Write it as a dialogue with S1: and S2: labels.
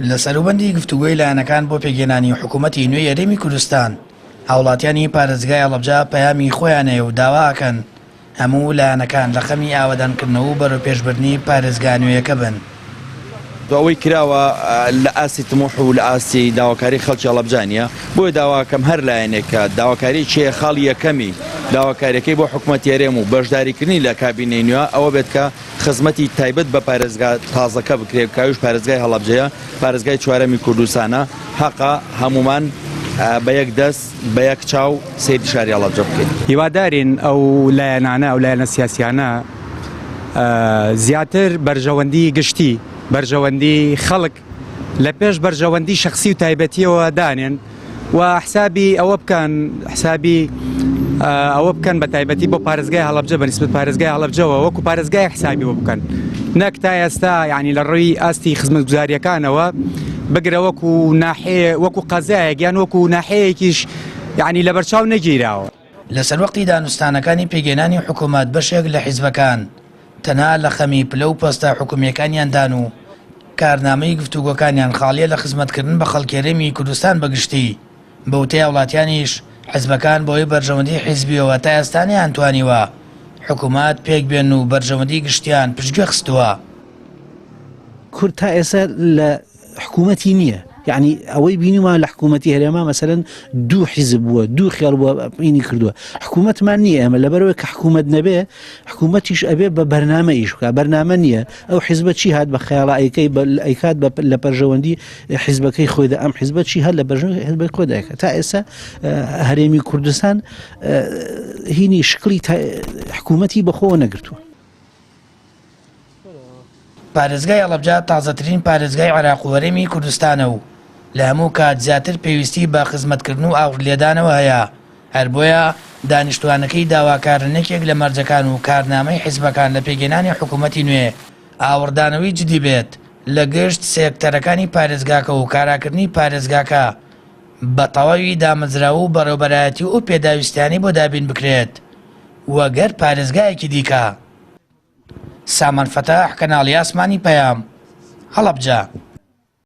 S1: لە سەروبەندی گفتوگۆی لایەنەکان بۆ پێکهێنانی حکوومەتی نوێی هەرێمی کوردستان، هاوڵاتیانی پارێزگای هەڵەبجە پەیامی خۆیان هەیە و داوا ئەکەن هەموو لایەنەکان لە خەمی ئاوەدانکردنەوە و بەرەوپێشبردنی پارێزگا نوێیەکە بن.
S2: ئەوەی کراوە لە ئاستی تموح و لە ئاستی داواکاری خەڵکی هەڵەبجە نییە، بۆیە داواکەم هەر لایەنێک کە داواکاریی هەیە خاڵی یەکەمی داواکارییەکەی بۆ حکومەتی هەرێم و بەشداریکردنی لە کابینەی نوێ ئەوە بێت کە خزمەتی تایبەت بە پارێزگا تازەکە بکرێت کە ئەویش پارێزگای هەڵەبجەیە، پارێزگای چوارەمی کوردستانە، هەقە هەموومان بە یەک دەست بە یەک چاو سەیری شاری هەڵەبجە بکەین.
S3: هیوادارین ئەو لایەنانە، ئەو لایەنە سیاسیانە زیاتر بەرژەوەندی گشتی، بەرژەوەندی خەڵک لە پێش بەرژەوەندی شەخسی و تایبەتیەوە دانێن و حسابی ئەوە بکەن حسابی ئەوە بکەن بە تایبەتی بۆ پارێزگای هەڵەبجە بە نسبەت پارێزگای هەڵەبجەوە وەکو پارێزگای حسابی بۆ بکەن نەک تا ئێستا یعنی لە ڕووی ئاستی خزمەتگوزاریەکانەوە بگرە وەکو ناحەیە وەکو قەزایەک یان وەکو ناحەیەکیش یعنی لەبەرچاو نەگیراوە.
S1: لە سەروەختی دانوستانەکانی پێکهێنانی حکومەت بەشێک لە حیزبەکان تەنها لە خەمی پلە و پۆستە حکومییەکانیاندان و کارنامەی گفتوگۆکانیان خاڵییە لە خزمەتکردن بە خەڵکی هەرێمی کوردستان بە گشتی، بە وتەی هاوڵاتیانیش حزبەکان بەهۆی بەرژەوەندی حیزبییەوە تا ئێستا نەیانتوانیوە حکومەت پێکبێنن و بەرژەوەندی گشتیان پشتگوێ خستووە.
S4: کورد تا ئێستا لە حکوومەتی نییە یعنی ئەوەی بینیمان لە حکوومەتی هەرێما مەسەرەن دوو حیزب بووە دوو خێڵ بووە ئینی کردووە حکوومەتمان نییە ئێمە لەبەرەوەی کە حکوومەت نەبێ حکوومەتیش ئەبێ بە بەرنامە ئیش بکە بەرنامە نییە ئەو حیزبە چی هات بە خەیاڵا ئەیکەی ئەیکات لە پەرژەوەندی حیزبەکەی خۆیدا ئەم حیزبە چی هەر لە بەرژەوەندی حیزبەکەی خۆی دایکە تا ئێستا هەرێمی کوردستان هینی شکلی حکوومەتی بەخۆوە نەگرتووە.
S1: پارێزگای هەڵەبجە تازەترین پارێزگای عێراق و هەرێمی کوردستانە و لە هەموو کات زیاتر پێویستی بە خزمەتکردن و ئاوڕلێدانەوە هەیە، هەر بۆیە دانیشتووانەکەی داواکارن یەکێک لە مەرجەکان و کارنامەی حیزبەکان لە پێکهێنانی حکوومەتی نوێ ئاوڕدانەوەی جدی بێت لە گشت سێکتەرەکانی پارێزگاکە و کاراکردنی پارێزگاکە بە تەواوی دامەزراوە و بەڕێوەبەرایەتی و ئەو پێداویستیانەی بۆ دابین بکرێت وەگەرد پارێزگایەکی دیکە. سامان فەتاح، کەناڵی ئاسمانی پەیام، هەڵەبجە.